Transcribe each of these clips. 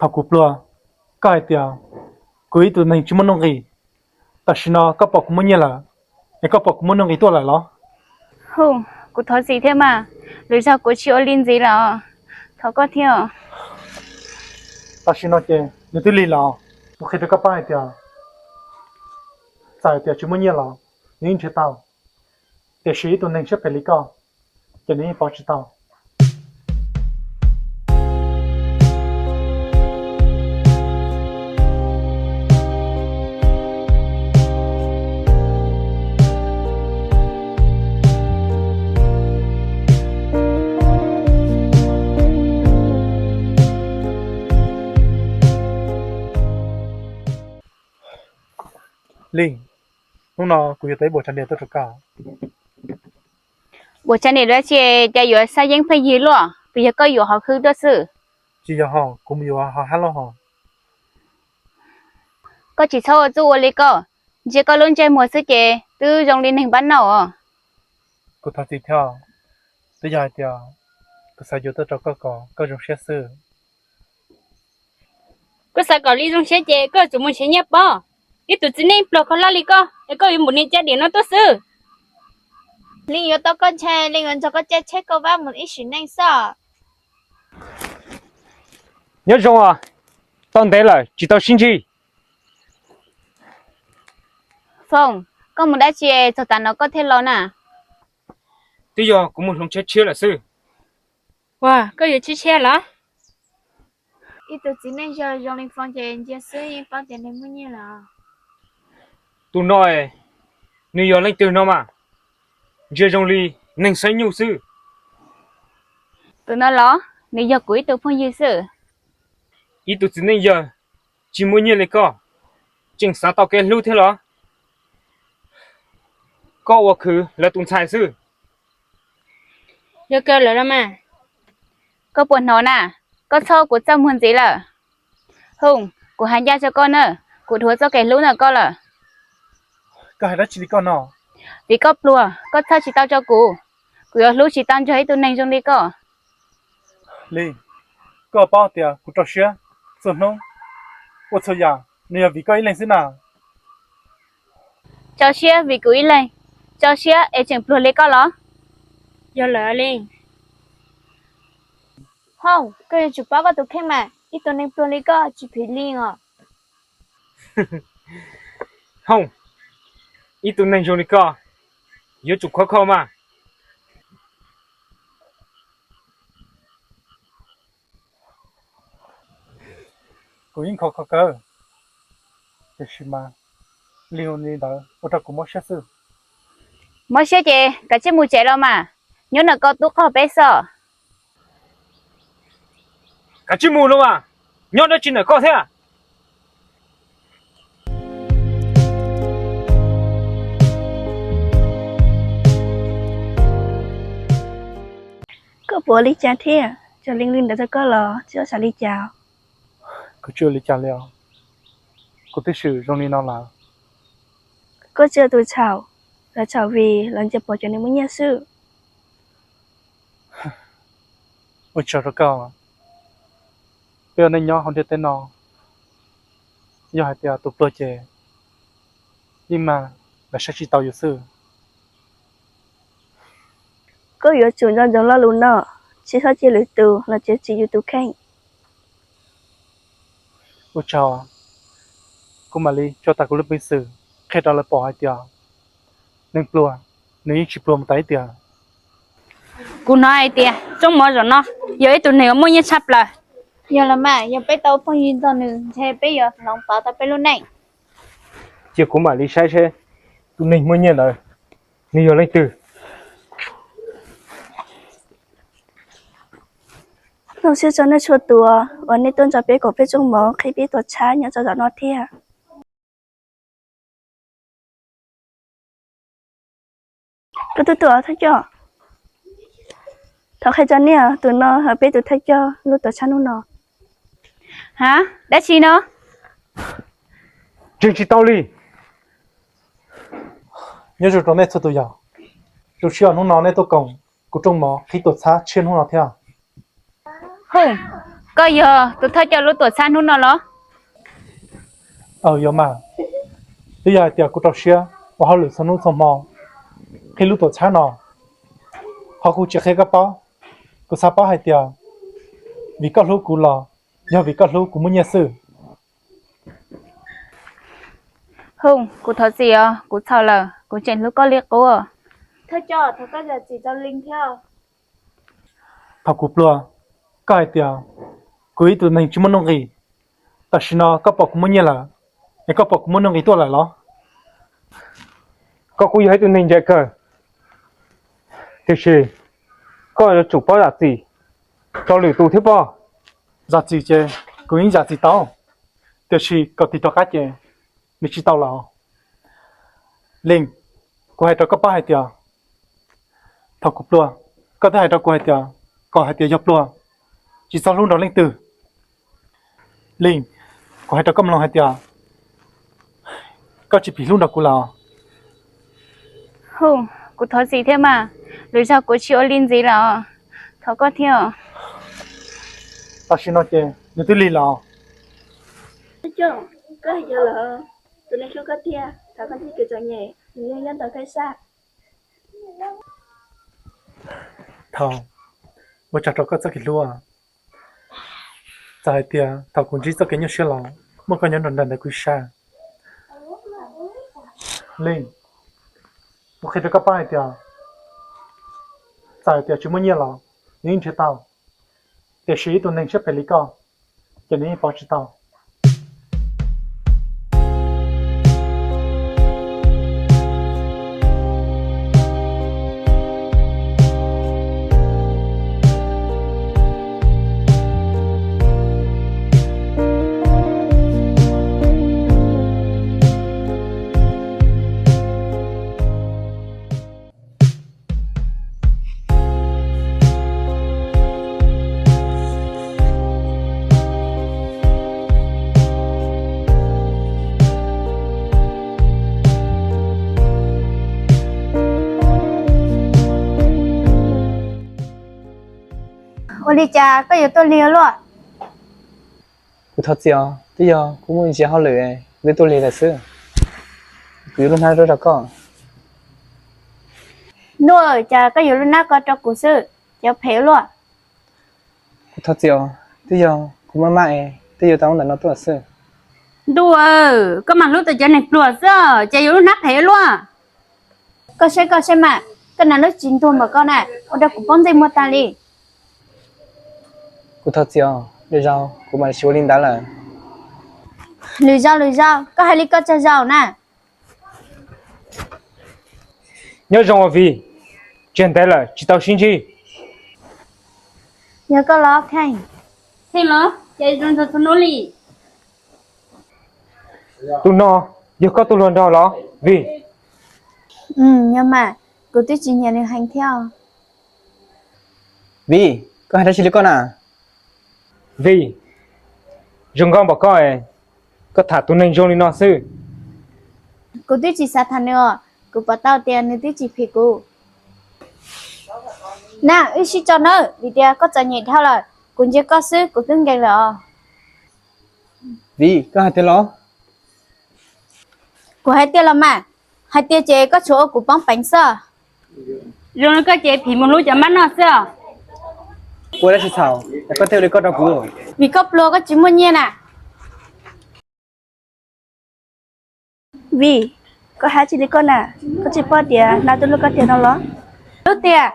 Thaum kuv pluag, koj hais tias kuv ib tug neeg tsis muaj nuj nqis. Tam sim no koj pom kuv muaj nyiaj lawm, es koj pom kuv muaj nuj nqis tuaj lawm los? Hu, kuv thov txim thiab mas, lwm zaug kuv tsis ua li ntxiv lawm. Thov koj thiab. Tam sim no ces nws twb lig lawm. Kuv qhia rau koj paub hais tias txawm hais tias tsis muaj nyiaj los nws yeej nrhiav tau, tiam sis ib tug neeg siab phem li koj ces nws yeej pov tsis tau. Lis, hnub no kuv yuav tau ib puas tsav niam tuaj rau koj. Puas tsav niam dab tsi, cas yuav xav yeeb pheej yig luaj, puas yog koj yuav hov khwb tuaj xwb? Tsis yog ho, kuv mus yuav ho hab loj ho. Koj tsis txhob ua txuj ua li koj, ntsia koj lub ntsej muag xwb ces twb zoo li neeg pab nauj os. Kuv thov txim thiab, twb yog hais tias kuv xav yuav tuaj rau koj kom koj zoo siab xwb. Koj xav kom li zoo siab ces koj yuav tsum mus nrhiav nyiaj pob. Ib tug txiv neej pluag kho laj li koj es koj yuav npaum niag caj diam no tuaj xwb. Leej yuav tau koj ntshai, leej yuav nrog koj caij tsheb kauj vab mus ib sim neej xwb. Nyob zoo os, tau ntev lawm tsis tau sib ntsib. Foom, koj mus dab tsi txog tav no koj thiaj los na? Twb yog kuv mus hloov tsheb tshiab lawm xwb. Ua, koj yuav tsheb tshiab los? Ib tug txiv neej yog zoo li Foom ces ntsia xwb yeej paub tias nws muaj nyiaj lawm. Tus no, nws yog leej twg no mas? Ntsia zoo li neeg xeeb nyuj xwb. Tus no los? Nws yog kuv ib tug phooj ywg xwb. Ib tug txiv neej yawg tsis muaj nyiaj li koj, tseem xav tau kev hlub thiab los? Koj ua khwv lawv tus ntxhais xwb. Yog kawg lawm los mas. Koj puas hnov na? Koj txhob kuv txaj muag ntxiv lawm. Hooj, kuv hais ncaj rau koj na, kuv dhuav txoj kev hlub ntawm koj lawm. Koj hais dab tsi li koj no? Vim koj pluag, koj txhawj tsis tau rau kuv. Kuv yuav hlub tsis tau nrog ib tug neeg zoo li koj. Li, koj paub tias kuv rau siab txhua hnub ua txhua yam nws yog vim koj ib leeg xwb na. Rau siab vim kuv ib leeg? Rau siab es tseem pluag li koj los? Yog lawm li. Hooj, koj yuav tsum paub koj tus kheej mas, ib tug neeg pluag li koj tsis phim li os. Hooj, ib tug neeg zoo li koj yuav tsum khov kho mas. Kuv yeej khov kho kawg, tiam sis mas li ua li ntawd ua rau kuv mob siab xwb. Mob siab ces kav tsij mus tsev los mas, nyob ntawm koj tub qog peb xwb. Kav tsij mus los mas, nyob dab tsi ntawm koj thiab. Koj puas ua li cas thiab? Cov leej lwm ntawd rau koj los tsis txhob xav li cas. Kuv tsis ua li cas li os. Kuv twb swm zoo li no lawm. Koj tsis ua tus txhaum, lawv txhaum vim lawv ntsia pom cov neeg muaj nyiaj xwb. Ua tsaug rau koj. Peb ua neej nyob hauv ntiaj teb no, yog hais tias tus pluag ces yeej mag lawv saib tsis taus yus xwb. Koj yuav tsum nco ntsoov lo lus no, tsis txhob cia lwm tus los txiav txim yus tus kheej. Ua tsaug, kuv mam li tso tas kuv lub peev xwm qhia rau lawv pom hais tias neeg pluag nws yeej tsis pluag mus tas ib tiam. Kuv hnov hais tias Tsooj Mov zaum no yog ib tug neeg uas muaj nyiaj tshaj plaws. Yog los mas, yog peb tau phooj ywg nrog nws ntshe peb yuav hloov pauv tau peb lub neej. Cia kuv mam li saib seb tus neeg muaj nyiaj ntawd nws yog leej twg. Zoo siab txog nej txhua tus uas nej tuaj nrog peb koom peb Tsooj Mov qhib peb tuam txhab nyob rau zaum no thiab. Koj twb tuaj thawj coj, thov qhia rau nej, tus no yog peb tus thawj coj lub tuam txhab hnub no. Ha, dab tsi no? Ntseeg tsis tau li. Nyob zoo rau nej txhua tus yog, zoo siab hnub no nej tuaj koom kuv Tsooj Mov qhib tuam txhab tshiab hnub no thiab. Hu, Koj yog tus thawj coj lub tuam txhab hnub no los? Aws, yog mas. Twb yog hais tias kuv rau siab ua hauj lwm txhua hnub txhua hmo, qhib lub tuam txhab no. Qhov kuv tsis qhia koj paub, kuv xav paub hais tias vim koj hlub kuv los yog vim koj hlub kuv muaj nyiaj xwb? Hooj, kuv thov txim os, kuv txhaum lawm, kuv tseem hlub koj li qub. Thawj coj, thov koj zam txim rau Leej thiab. Thaum kuv pluag, koj hais tias kuv ib tug neeg tsis muaj nuj nqis. Tam sim no koj pom kuv muaj nyiaj lawm, es koj pom kuv muaj nuj nqis tuaj lawm los? Koj kuj yog ib tug neeg ncaim kawg, tiam sis koj yuav tsum paub zam txim rau lwm tus thiab pob. Zam txim ces kuv yeej zam txim tau, tiam sis kom tig rov qab ces nws tsis tau lawm. Leej, kuv hais rau koj paub hais tias thaum kuv pluag, koj twb hais rau kuv hais tias kom hais tias yog pluag, tsis txhob hlub nrog leej twg. Leej, kuv hais rau koj mloog hais tias koj tsis phim hlub nrog kuv lawm. Hu, kuv thov txim thiab mas, lwm zaug kuv tsis ua li ntxiv lawm, thov koj thiab. Tam sim no ces nws twb lig lawm. Koj hais yog lawm, tus neeg hlub koj tiag, thov koj cia li txom nyem, nws yeej nyob ntawm koj sab. Thaum, ua tsaug rau koj txoj kev hlub. Txawm hais tias thaum kuv ntsib txoj kev nyuaj siab los muaj koj nyob nrog nraim ntawm kuv sab. Leej, kuv qhia rau koj paub hais tias txawm hais tias tsis muaj nyiaj los nws yeej nrhiav tau, tiam sis ib tug neeg siab phem li koj ces nws yeej pov tsis tau. Ua li cas koj yuav tuaj lig ua luaj? Kuv thov txim os, twb yog kuv muaj ntsis hauj lwm, kuv twb tuaj lig lawm xwb. Kuv yuav lub hnab rau koj. Ntuj, cas koj yuav lub hnab ko rau kuv xwb, cas phem ua luaj. Kuv thov txim os, twb yog kuv maj maj es twb yuav tau ntawm no tuaj xwb. Ntuj, koj mas hlub tau cov neeg pluag xwb, cas yuav lub hnab phem ua luaj. Koj saib koj saib mas, koj hnav lub tsis ntuag npaum koj na, ua rau kuv poob ntsej muag tag li. Kuv thov txim os, lwm zaus kuv mam li tsis ua li ntawd lawm. Lwm zaus lwm zaus, koj hais li koj tsaug zog na. Nyob zoo os Vij, tseg ntev lawm tsis tau sib ntsib. Yog koj los Kheej? Kheej los, cas zoo nraug txog hnub li? Tus no yog koj tus hluas nraug los Vij? Yog mas, kuv twb tsis nyiam nws heev thiab. Vij, koj hais dab tsi li koj na? Vij, zoo nkauj npaum koj es koj tham tus neeg zoo li no xwb. Kuv twb tsis xav tham nws os, kuv pom tau tias nws twb tsis phim kuv. Na, wb sib tso nawb, vim tias koj txom nyem dhau lawm, kuv ntsia koj xwb kuv twb nkees lawm os. Vij, koj hais tiag los? Kuv hais tiag los mas, hais tiag ces koj tsuas ua kuv poob peev xwb. Zoo li koj ces phim mus hlub cov mab noj xwb os. Kuv ua dab tsi txhaum es koj thiaj ua li koj rau kuv? Vim koj pluag koj tsis muaj nyiaj na. Vij, koj hais dab tsi li koj na, koj tsis paub tias hnav tuaj luaj koj tiag no los? Hlub tiag,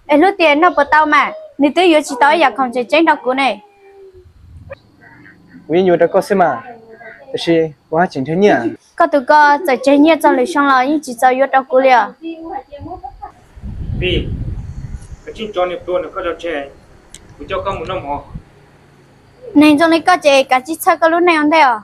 es hlub tiag noj puas tau mas, nws twb yuav tsis tau ib yam khoom tseem ceeb rau kuv ne. Kuv yeej yuav rau koj xwb mas, tiam sis kuv haj tseem nrhiav nyiaj. Koj tus ko txawm tseg nyiaj txog lwm xyoo los yeej tsis txaus yuav rau kuv li os. Vij, koj tsis tso niag pluag ntawm koj tso tseg, kuv coj koj mus noj mov. Neeg zoo li koj ces kav tsij txhawj koj lub neej ua ntej os.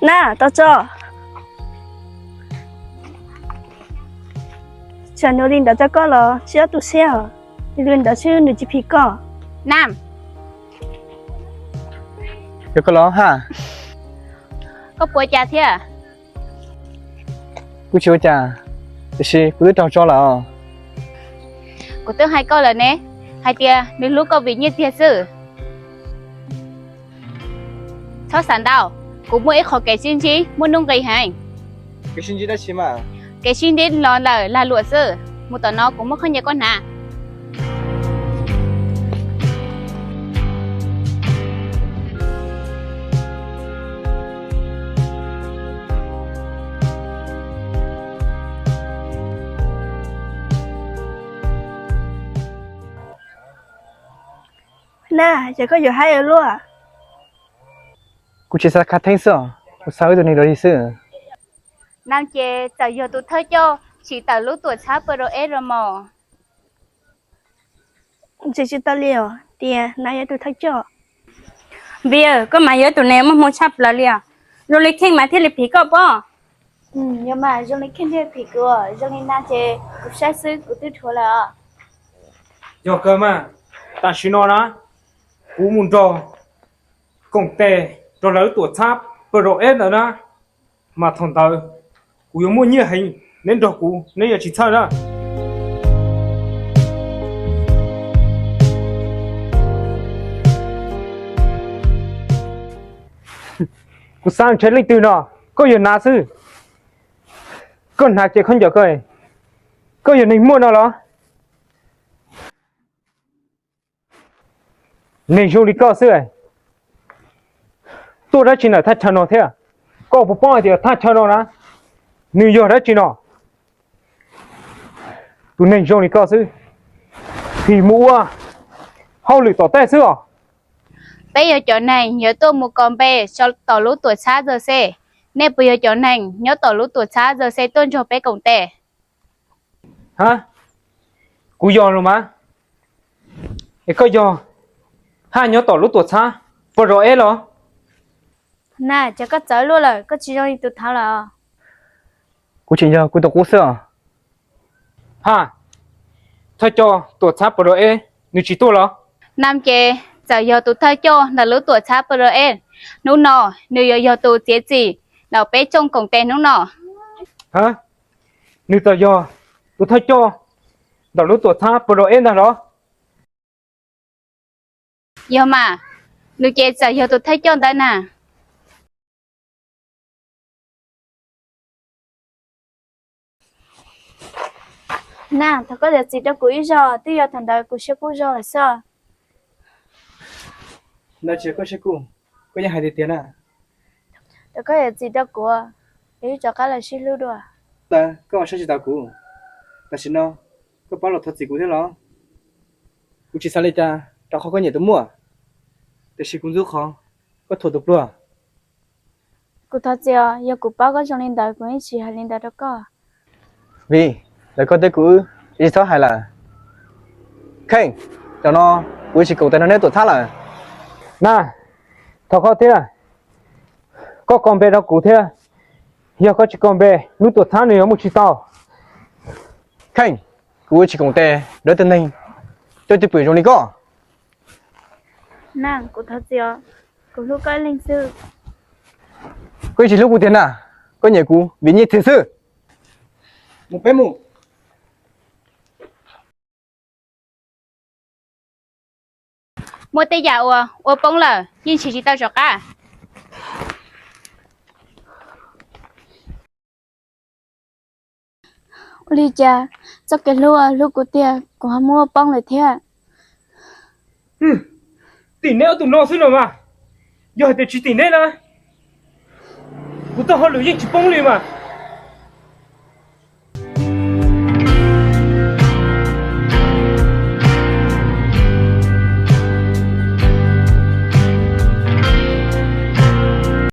Na, tau tso. Tsam nws li ntawd rau koj los tsis ob tug siab os. Li ntawd xwb nws tsis phim koj. Nam, yog koj los Haj. Koj puas cas thiab? Kuv tsis ua cas, tiam sis kuv twb raug tso lawm os. Kuv twb hais koj lawm ne, hais tias nws hlub koj vim nyiaj txiag xwb. Txhob xav ntau, kuv muaj ib qho kev sib ntsib muaj nuj nqis heev. Kev sib ntsib dab tsi mas? Kev sib ntsib los ntawm lag luam xwb. Mus tom no kuv muab khaub ncaws koj hnav. Na, ces koj yuav haib ua luaj. Kuv tsis xav khav theeb xwb os, kuv xav ib tug neeg dog dig xwb. Nam ces txawm yog tus thawj coj tsim tawm lub tuam txhab P R S los mas. Tsis tsis tau li os, tias nam yog tus thawj coj. Vim koj mas yog tus neeg muaj hmoo tshaj plaws li os, zoo li Kheej mas thiaj li phim koj pob. Yog mas zoo li Kheej thiaj phim kuv, zoo li nam ces kuv saib xwb kuv twb dhuav lawm os. Yog kawg mas, tam sim no na, kuv mus nrog koom tes rau lawv tuam txhab P R S ntawd na, mas thaum ntawd kuv yuav muaj nyiaj heev, neb nrog kuv neb yuav tsis txhawj na. Kuv xav ntshe leej twg no, koj yog nam xwb. Koj hnav cev khaub ncaws ko, koj yog neeg muaj no los? Neeg zoo li koj xwb, tuaj dab tsi ntawm thaj chaw no thiab? Koj puas paub hais tias thaj chaw no na, nws yog dab tsi no? Tus neeg zoo li koj xwb, phim mus ua hauj lwm tom tej xwb os. Peb yog cov neeg yuav tuaj mus kos npe rau tom lub tuam txhab G C. Nej puas yog cov neeg nyob tom lub tuam txhab G C tuaj nrog peb koom tes? Ha, kuv yog los mas. Es koj yog Haj nyob tom lub tuam txhab P R S los? Na, ces koj txawv luaj lawm, koj tsis zoo li tus thaud lawm. Kuv tseem yog kuv tus qub xwb os. Haj, thawj coj tuam txhab P R S nws tsis tuaj los? Nam ces txawm yog tus thawj coj ntawm lub tuam txhab P R S, hnub no nws yuav yog tus txiav txim ntawm peb tsoom koom tes hnub no. Ha, nws txawm yog tus thawj coj ntawm lub tuam txhab P R S ntag los? Yog mas, nws ces txawm yog tus thawj coj ntawd na. Na, thov koj zam txim rau kuv ib zaug, twb yog thaum ntawd kuv siab kub zog lawm xwb. Ntawd tsis yog koj siab kub, koj yeej hais tiag tiag na. Thov koj zam txim rau kuv, es wb rov qab los sib hlub dua. Tawv, koj ua siab tsis tau kuv. Tam sim no koj pab los thov txim kuv thiab los? Kuv tsis xav li cas rau qhov koj nyiam tus muaj, tiam sis kuv ntxub qhov koj thuam tus pluag. Kuv thov txim os, yog kuv paub koj zoo li ntawd kuv yeej tsis hais li ntawd rau koj. Vim, lawv koj thiab kuv wb tsis txhob hais lawm. Kheej, zaum no kuv tsis koom tes nrog neb tuam txhab lawm. Na, thov koj thiab, koj kos npe rau kuv thiab. Yog koj tsis kos npe, lub tuam txhab nws yuav mus tsis tau. Kheej, kuv tsis koom tes nrog tus neeg coj cwj pwm zoo li koj. Na, kuv thov txim os, kuv hlub koj ib leeg xwb. Koj yeej tsis hlub kuv tiag na, koj nyiam kuv vim nyiaj txiag xwb. Mus peb mus. Muaj tej yam uas ua poob lawm yeej nrhiav tsis tau rov qab. Ua li cas txoj kev hlub hlub kuv tiag kuv ho muab ua poob lawm thiab? Tim neb ob tug no xwb los mas, yog hais tias tsis tim neb na, kuv txoj hauj lwm yeej tsis poob li mas.